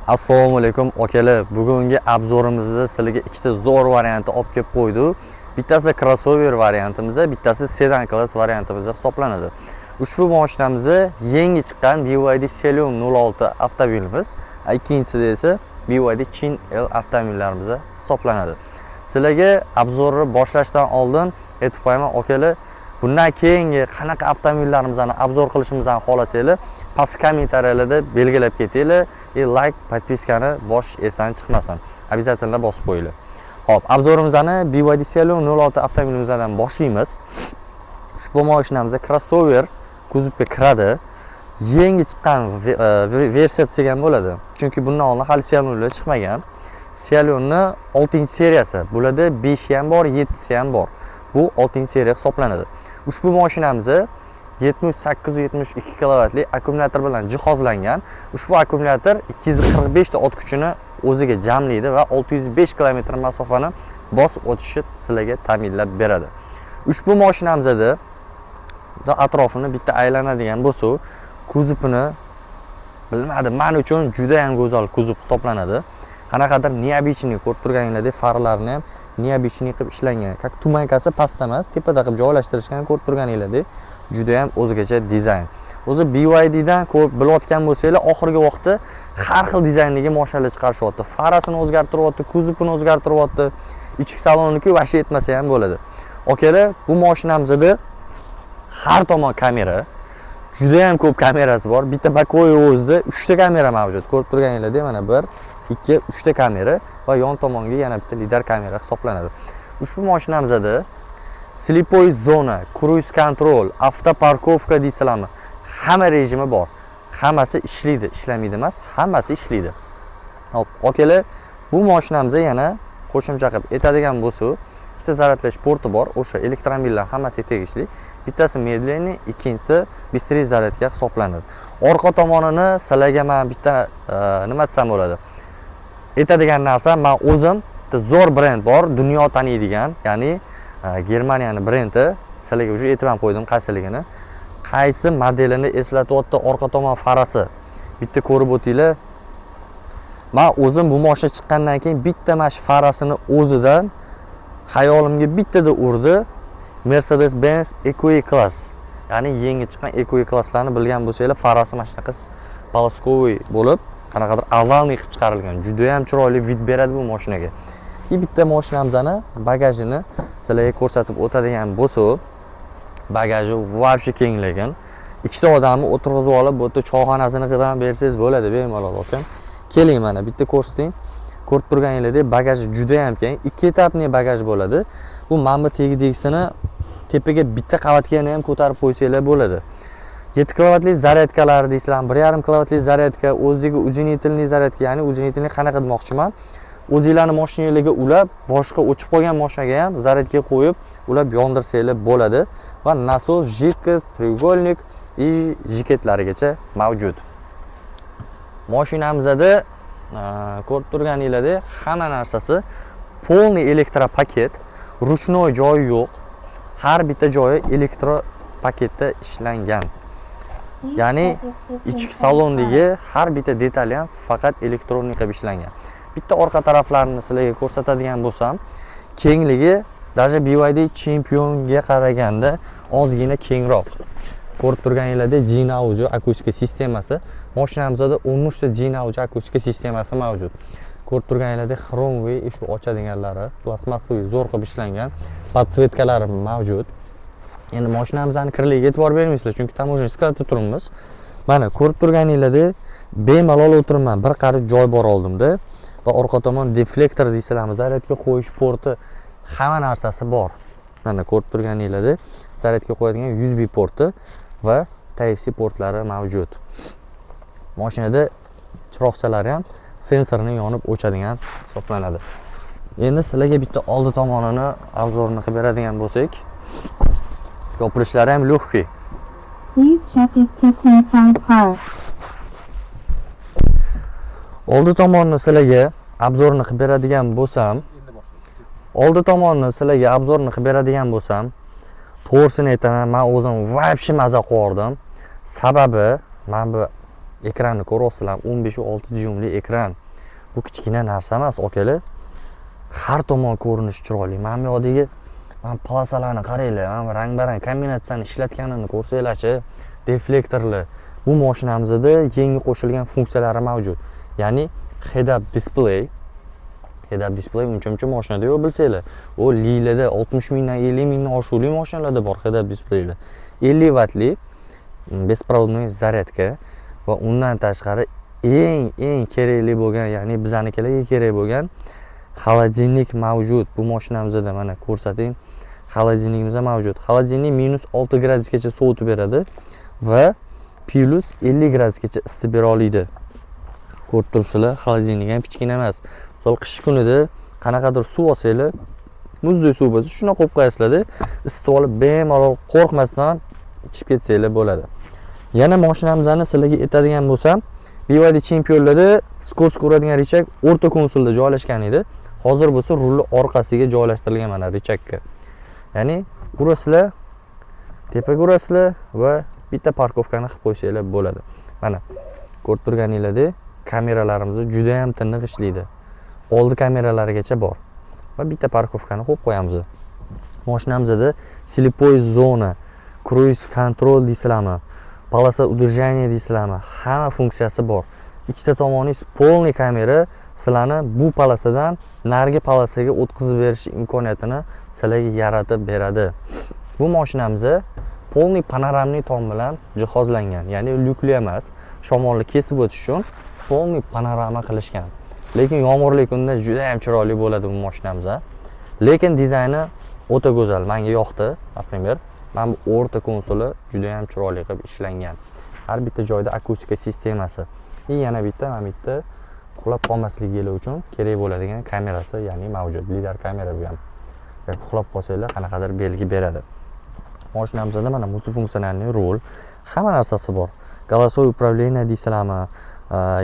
Assalomu alaykum, akalar. Bugungi обзор imizda sizlarga ikkita zo'r variantni olib kelib qo'ydik. Bittasi crossover variantimiz, bittasi sedan klass variantimiz hisoblanadi. Ushbu mashinamiz yangi chiqqan BYD Sealion 06 avtomobilimiz, ikkinchisida esa BYD Qin L avtomobillarimiz hisoblanadi. Sizlarga обзор ni boshlashdan oldin aytib qo'yaman, akalar, bundan keyingi qanaqa avtomobillarimizni обзор qilishimizni xohlasanglar, past kommentariyalarda belgilab ketinglar и лайк, подписка ni bosish esdan chiqmasin. Обязательно bosib qo'yinglar. Xo'p, обзор imizni BYD Sealion 06 avtomobilimizdan boshlaymiz. Ushbu mashinamiz crossover kuzovga kiradi. Yangi chiqqan versiya desak ham bo'ladi. Chunki bundan oldin hali Sealionlar chiqmagan. Sealionni 6-seriyasi. Bularda 5 ham bor, 7 ham bor. Bu 6-seriya hisoblanadi. Ushbu mashinamiz 78,72 kilovatli akkumulyator bilan jihozlangan. Ushbu akkumulyator 245 ta ot kuchini o'ziga jamlaydi va 605 kilometr masofani bosib o'tishni sizlarga ta'minlab beradi. Ushbu mashinamizda atrofini bitta aylanadigan bo'lsa, kuzovini bilmadim, men uchun juda ham go'zal kuzov hisoblanadi. Qanaqadir необычный, ko'rib turganinglardek, farlarni ham необычный qilib ishlangan. Как туманка si pastda emas, tepada qilib joylashtirishgan, ko'rib turganinglardek, juda ham o'zgacha dizayn. O'zi BYD dan ko'p bilayotgan bo'lsanglar, oxirgi vaqtda har xil dizayndagi mashinalar chiqarishyapti. Farasini o'zgartiryapti, kuzovini o'zgartiryapti. Ichki saloniki вообще aytmasa ham bo'ladi. Akalar, bu mashinamizda har tomon kamera, juda ham ko'p kamerasi bor. Bitta боковой o'zida 3 ta kamera mavjud. Ko'rib turganinglardek, mana 1, 2, 3 ta kamera va yon tomonga yana bitta lidar kamera hisoblanadi. Ushbu mashinamizda слепой zona, круиз контроль, автопарковка deysizlarmi? Hamma rejimi bor. Hammasi ishlaydi, ishlamaydi emas, hammasi ishlaydi. Hop, akalar, bu mashinamizda yana qo'shimcha qilib aytadigan bo'lsak, ikkita zaryadlash porti bor, o'sha elektromobillar hammasiga tegishli. Bittasi медленный, ikkinchisi быстрый zaryadka hisoblanadi. Orqa tomonini sizlarga man bitta nima desam bo'ladi, aytadigan narsa, man o'zim bitta zo'r brend bor, dunyo taniydigan, ya'ni Germaniyani brendi. Sizlarga уже aytib ham qo'ydim qaysiligini, qaysi modelini eslatyapti orqa tomon farasi. Bitta ko'rib o'tinglar. Man o'zim bu mashina chiqqandan keyin bitta mana shu farasini o'zidan xayolimga bittada urdi: Mercedes Benz EQE Class, ya'ni yangi chiqqan EQE klasslarni bilgan bo'lsanglar, farasi mana shunaqa полосковый bo'lib, qanaqadir овальный qilib chiqarilgan, judayam chiroyli вид beradi bu mashinaga. И bitta mashinamizni bagajini sizlarga ko'rsatib o'tadigan bo'lsak, bagaji вообще kenglagan. Ikkita odamni o'tirg'izib olib, bu yerda choyxonasini qilib ham bersangiz bo'ladi bemalol. Akam, keling, mana bitta ko'rsating. Ko'rib turganinglardek, bagaji juda ham keng, ikki этапный bagaj bo'ladi bu. Mana bu tagidagisini tepaga bitta qavatga ham ko'tarib qo'ysanglar bo'ladi. 7 kilovatli zaryadkalar deysizlar, 1,5 kilovatli zaryadka, o'zidagi удлинительный zaryadka, ya'ni удлинительный qanaqa demoqchiman, o'zinglarni mashinanglarga ulab, boshqa o'chib qolgan mashinaga ham zaryadka qo'yib, ulab yondirsanglar bo'ladi. Va nasos, жидкость, треугольник и jiketlarigacha mavjud. Mashinamizda ko'rib turganinglardek, hamma narsasi полный электропакет, ручной joyi yo'q, har bitta joyi elektropaketda ishlangan, ya'ni ichki salondagi har bitta detali ham faqat электронный qilib ishlangan. Bitta orqa taraflarini sizlarga ko'rsatadigan bo'lsam, kengligi даже BYD Championga qaraganda ozgina kengroq. Ko'rib turganinglardek, Dynaudio akustika sistemasi. Mashinamizda 13 ta Dynaudio akustika sistemasi mavjud. Ko'rib turganinglardek, хромовый eshik ochadiganlari пластмассовый, zo'r qilib ishlangan, подсветка lari mavjud. Endi mashinamizni kirligiga e'tibor bermaysizlar, chunki таможенный склад da turibmiz. Mana, ko'rib turganinglardek, bemalol o'tiribman, bir qarich joy bor oldimda va orqa tomon deflektor deysizlarmi, zaryadka qo'yish porti, hamma narsasi bor. Mana, ko'rib turganinglardek, zaryadka qo'yadigan USB porti va Type C portlari mavjud. Mashinada chiroqchalari ham sensorni yonib o'chadigan hisoblanadi. Endi sizlarga bitta oldi tomonini обзор ini qilib beradigan bo'lsak, yopilishlari ham легкий. Please check if Kisner found car. Oldi tomonni sizlarga обзор ini qilib beradigan bo'lsam, oldi tomonni sizlarga обзор ini qilib beradigan bo'lsam, to'g'risini aytaman, man o'zim вообще maza qilib. Sababi mana bu Ekranni ko'ryapsizlar, 15,6 dyumli ekran. Bu kichkina narsa emas, akalar. Har tomon ko'rinishi chiroyli. Mana bu yoqdagi mana полоса larni qaranglar, mana rang barang kombinatsiyani ishlatganini ko'rsanglarchi, deflektorlar. Bu mashinamizda yangi qo'shilgan funksiyalari mavjud. Ya'ni head up display. Head up display uncha muncha mashinada yo'q, bilsanglar. U Lilada 60 mingdan, 50 mingdan oshuvli mashinalarda bor head up displaylar. 50 vatli беспроводной зарядка va undan tashqari eng eng kerakli bo'lgan, ya'ni bizanikilarga kerak bo'lgan холодильник mavjud bu mashinamizda. Mana, ko'rsating, холодильник imiz ham mavjud. Холодильник -6 gradusgacha sovutib beradi va +50 gradusgacha isitib bera oladi. Ko'rib turibsizlar, холодильник ham kichkina emas. Misol, qish kunida qanaqadir suv olsanglar, muzdek suv bo'lsa, shuni qo'yib qo'yasizlarda, isitib olib, bemalol qo'rqmasdan ichib ketsanglar bo'ladi. Yana mashinamizni sizlarga aytadigan bo'lsam, BYD Championlarda скорость ko'radigan рычаг o'rta konsolda joylashgan edi. Hozir bo'lsa rulni orqasiga joylashtirilgan mana рычаг ka. Ya'ni urasizlar, tepaga urasizlar va bitta парковка ni qilib qo'ysanglar bo'ladi. Mana, ko'rib turganinglardek, kameralarimiz juda ham tiniq ishlaydi. Oldi kameralarigacha bor. Va bitta парковка ni qo'yib qo'yamiz. Mashinamizda слепой зона, круиз контроль deysizlarmi, полоса удержания deysizlarmi, hamma funksiyasi bor. Ikkita tomoningiz полный kamera sizlarni bu полоса dan narigi полоса ga o'tkazib berish imkoniyatini sizlarga yaratib beradi. Bu mashinamiz полный панорамный tom bilan jihozlangan, ya'ni lyukli emas, shamolni kesib o'tish uchun полный panorama qilishgan. Lekin yomg'irli kunda juda ham chiroyli bo'ladi bu mashinamiz. Lekin dizayni o'ta go'zal, menga yoqdi. Например, mana bu o'rta konsoli juda ham chiroyli qilib ishlangan. Har bitta joyda akustika sistemasi. И yana bitta, mana bu yerda uxlab qolmasligingiz uchun kerak bo'ladigan kamerasi, ya'ni mavjud. Lidar kamera bu ham. Agar uxlab qolsanglar, qanaqadir belgi beradi. Mashinamizda mana мультифункциональный rul, hamma narsasi bor. Голосовой управление deysizlarmi,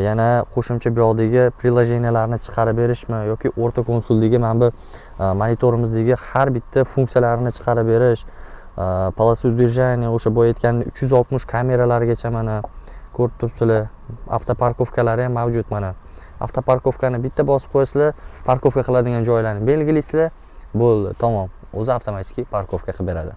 yana qo'shimcha bu yoqdagi приложения larni chiqarib berishmi yoki o'rta konsoldagi mana bu monitorimizdagi har bitta funksiyalarini chiqarib berish, полоса удержания, o'sha boya aytganimdek 360 kameralargacha, mana, ko'rib turibsizlar. Автопарковка lari ham mavjud mana. Автопарковка ni bitta bosib qo'yasizlar, парковка qiladigan joylarni belgilaysizlar, bo'ldi, tamom. O'zi avtomatik парковка qilib beradi.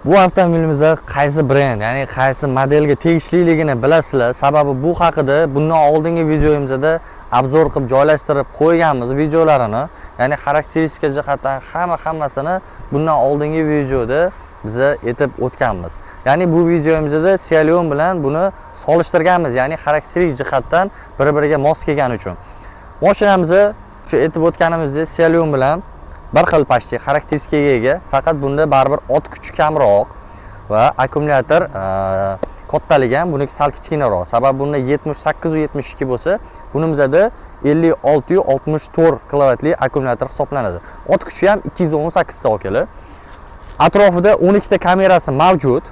Bu avtomobilimizda qaysi brend, ya'ni qaysi modelga tegishliligini bilasizlar. Sababi bu haqida bundan oldingi videomizda обзор qilib joylashtirib qo'yganmiz videolarini. Ya'ni xarakteristika jihatdan hammasini bundan oldingi videoda biza aytib o'tganmiz. Ya'ni bu videomizda Sealion bilan buni solishtirganmiz, ya'ni xarakterik jihatdan bir-biriga mos kelgani uchun. Mashinamizni shu aytib o'tganimizdek Sealion bilan bir xil почти xarakteristikaga ega, faqat bunda baribir ot kuchi kamroq va akkumulyator kattaligi ham buniki sal kichkinaroq. Sababi bunda 78,72 bo'lsa, bunimizda 56,64 kilovatli akkumulyator hisoblanadi. Ot kuchi ham 218 ta, akalar. Atrofida 12 ta kamerasi mavjud.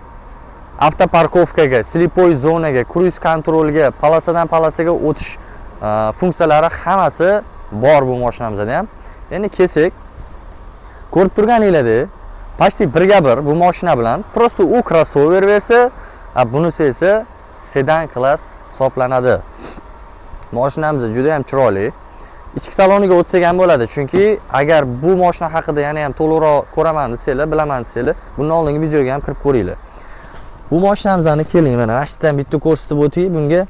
Автопарковка ga, слепой zonaga, круиз контроль ga, полоса dan полоса ga o'tish funksiyalari hammasi bor bu mashinamizda ham. Endi kelsak, ko'rib turganinglardek, почти birga bir bu mashina bilan, просто u crossover versiya, a bunisi esa sedan klass hisoblanadi. Mashinamiz juda ham chiroyli. Ichki saloniga o'tsak ham bo'ladi, chunki agar bu mashina haqida yana ham to'liqroq ko'raman desanglar, bilaman desanglar, bundan oldingi videoga ham kirib ko'ringlar. Bu mashinamizni keling, mana shu yerdan bitta ko'rsatib o'tay bunga.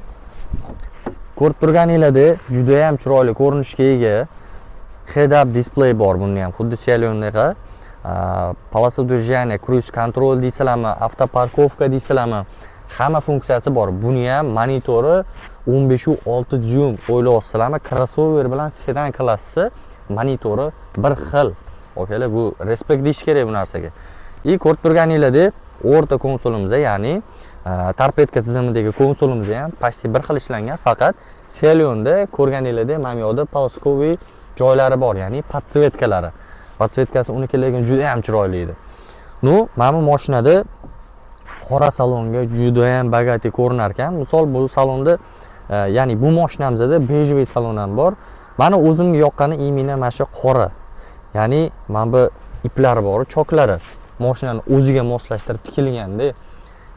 Ko'rib turganinglardek, juda ham chiroyli ko'rinishga ega. Head up display bor bunda ham, xuddi Sealiondaqa. Полоса удержания, круиз контроль deysizlarmi, автопарковка deysizlarmi, hamma funksiyasi bor. Buni ham monitori 15,6 dyum, o'ylayapsizlarmi? Crossover bilan sedan klassi monitori bir xil. Okalar, bu респект deyish kerak bu narsaga. И ko'rib turganinglardek, o'rta konsolimiz, ya'ni торпедка tizimidagi konsolimiz ham почти bir xil ishlangan, faqat Sealionda ko'rganinglardek, mana bu yoqda полосковый joylari bor, ya'ni подсветка lari. Подсветка si uniki lekin juda ham chiroyli edi. Ну, mana bu mashinada qora salonga juda ham богатый ko'rinar ekan. Misol, bu salonda, ya'ni bu mashinamizda бежевый salon ham bor. Mani o'zimga yoqqani именно mana shu qora. Ya'ni mana bu iplari bor, choklari mashinani o'ziga moslashtirib tikilganda,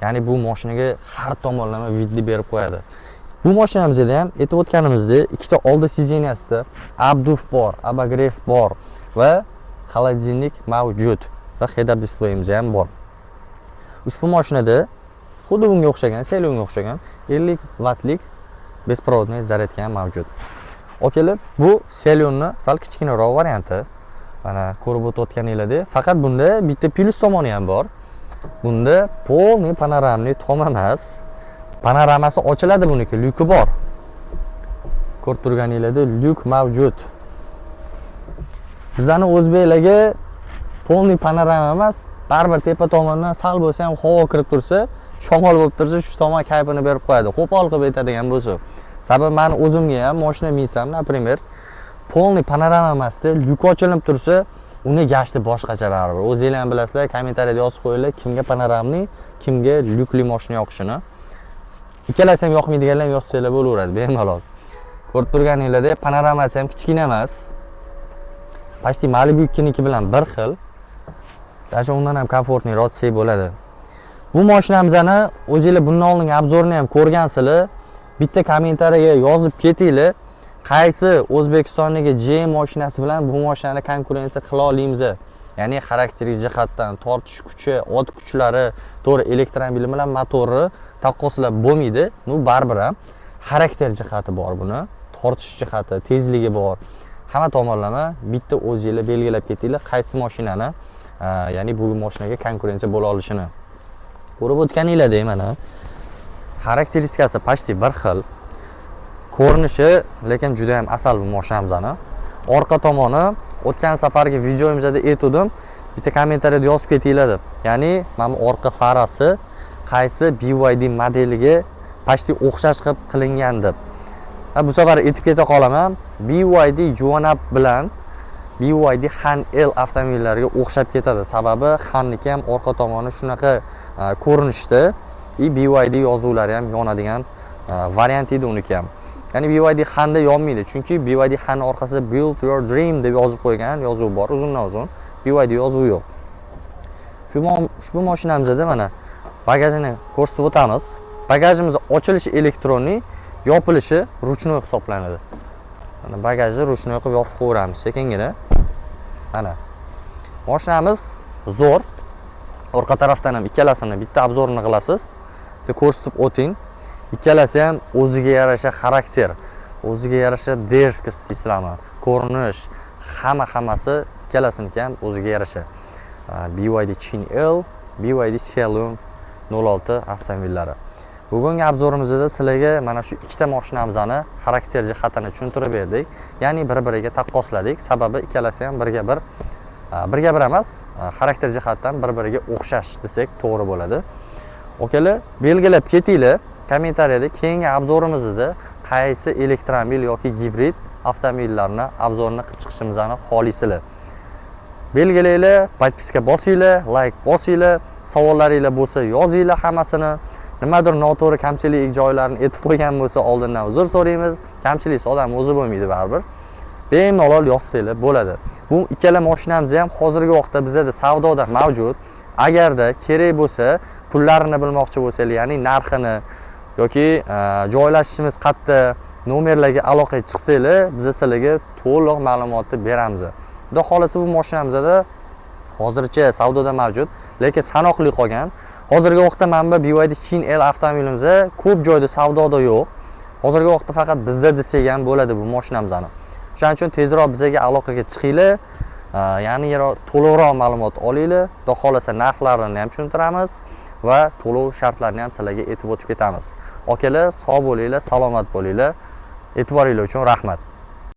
ya'ni bu mashinaga har tomonlama вид ni berib qo'yadi. Bu mashinamizda ham, aytib o'tganimizdek, ikkita oldi сиденья sida обдув bor, обогрев bor va холодильник mavjud va head-up displeyimiz ham bor. Ushbu mashinada xuddi bunga o'xshagan, Seleonga o'xshagan 50 vattlik беспроводной зарядка ham mavjud. Akalar, bu Seleonni sal kichkinaroq varianti. Mana, ko'rib o'tayotganinglardek, faqat bunda bitta plyus tomoni ham bor. Bunda полный панорамный tom emas. Panoramasi ochiladi buniki, lyuki bor. Ko'rib turganinglardek, lyuk mavjud. Bizani o'zbeklarga полный panorama emas, baribir tepa tomondan sal bo'lsa ham havo kirib tursa, shamol bo'lib tursa, shu tomon kayfini berib qo'yadi. Qo'pol qilib aytadigan bo'lsa. Sababi mani o'zimga ham mashina minsam, например, полный panorama emasda, lyuk ochilib tursa, uni gashti boshqacha baribir. O'zinglar ham bilasizlar, kommentariyada yozib qo'yinglar, kimga панорамный, kimga lyukli mashina yoqishini. Ikkalasi ham yoqmaydiganlar ham yozsanglar bo'laveradi, bemalol. Ko'rib turganinglardek, panoramasi ham kichkina emas. Почти Malibu 2niki bilan bir xil. Даже undan ham комфортный roq desak bo'ladi. Bu mashinamizni o'zinglar bundan oldingi обзор ini ham ko'rgansizlar. Bitta kommentariyaga yozib ketinglar. Qaysi O'zbekistondagi GM mashinasi bilan bu mashinani konkurensiya qila olamiz? Ya'ni xarakterik jihatdan, tortish kuchi, ot kuchlari, to'g'ri, elektromobil bilan motori taqqoslab bo'lmaydi. Ну, baribir ham xarakter jihati bor buni, tortish jihati, tezligi bor. Hamma tomonlama bitta o'zinglar belgilab ketinglar, qaysi mashinani, ya'ni bu mashinaga konkurensiya bo'la olishini. Ko'rib o'tganinglardek, mana, xarakteristikasi почти bir xil. Ko'rinishi lekin juda ham asal bu mashinamizni. Orqa tomoni, o'tgan safargi videomizda aytgandim, bitta kommentariyada yozib ketinglar deb. Ya'ni mana bu orqa farasi qaysi BYD modeliga почти o'xshash qilib qilingan deb. Ha, bu safar aytib keta qolaman. BYD Yuan Up bilan BYD Han L avtomobillariga o'xshab ketadi. Sababi Hanniki ham orqa tomoni shunaqa ko'rinishda и BYD yozuvlari ham yonadigan variant edi uniki ham. Ya'ni BYD Handa yonmaydi, chunki BYD Han orqasida "Build your dream" deb yozib qo'ygan yozuv bor, uzundan uzun. BYD yozuvi yo'q. Ushbu mashinamizda mana bagajini ko'rsatib o'tamiz. Bagajimiz ochilishi электронный, yopilishi ручной hisoblanadi. Mana, bagajni ручной qilib yopib qo'yaveramiz sekingina. Mana. Mashinamiz zo'r. Orqa tarafdan ham ikkalasini bitta обзор ini qilasiz. Bitta ko'rsatib o'ting. Ikkalasi ham o'ziga yarasha xarakter, o'ziga yarasha дерзкость deysizlarmi, ko'rinish, hamma hammasi ikkalasiniki ham o'ziga yarasha. BYD Qin L, BYD Sealion 06 avtomobillari. Bugungi обзор imizda sizlarga mana shu ikkita mashinamizni xarakter jihatini tushuntirib berdik. Ya'ni bir-biriga taqqosladik. Sababi ikkalasi ham birga bir, birga bir emas, xarakter jihatdan bir-biriga o'xshash desak to'g'ri bo'ladi. Okalar, belgilab ketinglar kommentariyada, keyingi обзор imizda qaysi elektromobil yoki gibrid avtomobillarni обзор ini qilib chiqishimizni xohlaysizlar. Belgilanglar, подписка bosinglar, layk bosinglar, savollaringlar bo'lsa yozinglar hammasini. Nimadir noto'g'ri, kamchilik joylarini aytib qo'ygan bo'lsa, oldindan uzr so'raymiz. Kamchiliksiz odam o'zi bo'lmaydi baribir. Bemalol yozsanglar bo'ladi. Bu ikkala mashinamiz ham hozirgi vaqtda bizada savdoda mavjud. Agarda kerak bo'lsa, pullarini bilmoqchi bo'lsanglar, ya'ni narxini yoki joylashishimiz qayerda, nomerlarga aloqaga chiqsanglar, biz sizlarga to'liq ma'lumotni beramiz. Xudo xohlasa, bu mashinamizda hozircha savdoda mavjud, lekin sanoqli qolgan. Hozirgi vaqtda mana bu BYD Qin L avtomobilimiz ko'p joyda savdoda yo'q. Hozirgi vaqtda faqat bizda desak ham bo'ladi bu mashinamizni. Shuning uchun tezroq bizga aloqaga chiqinglar, ya'ni to'liqroq ma'lumot olinglar. Xudo xohlasa, narxlarini ham tushuntiramiz va to'lov shartlarini ham sizlarga aytib o'tib ketamiz. Akalar, sog' bo'linglar, salomat bo'linglar. E'tiboringlar uchun rahmat.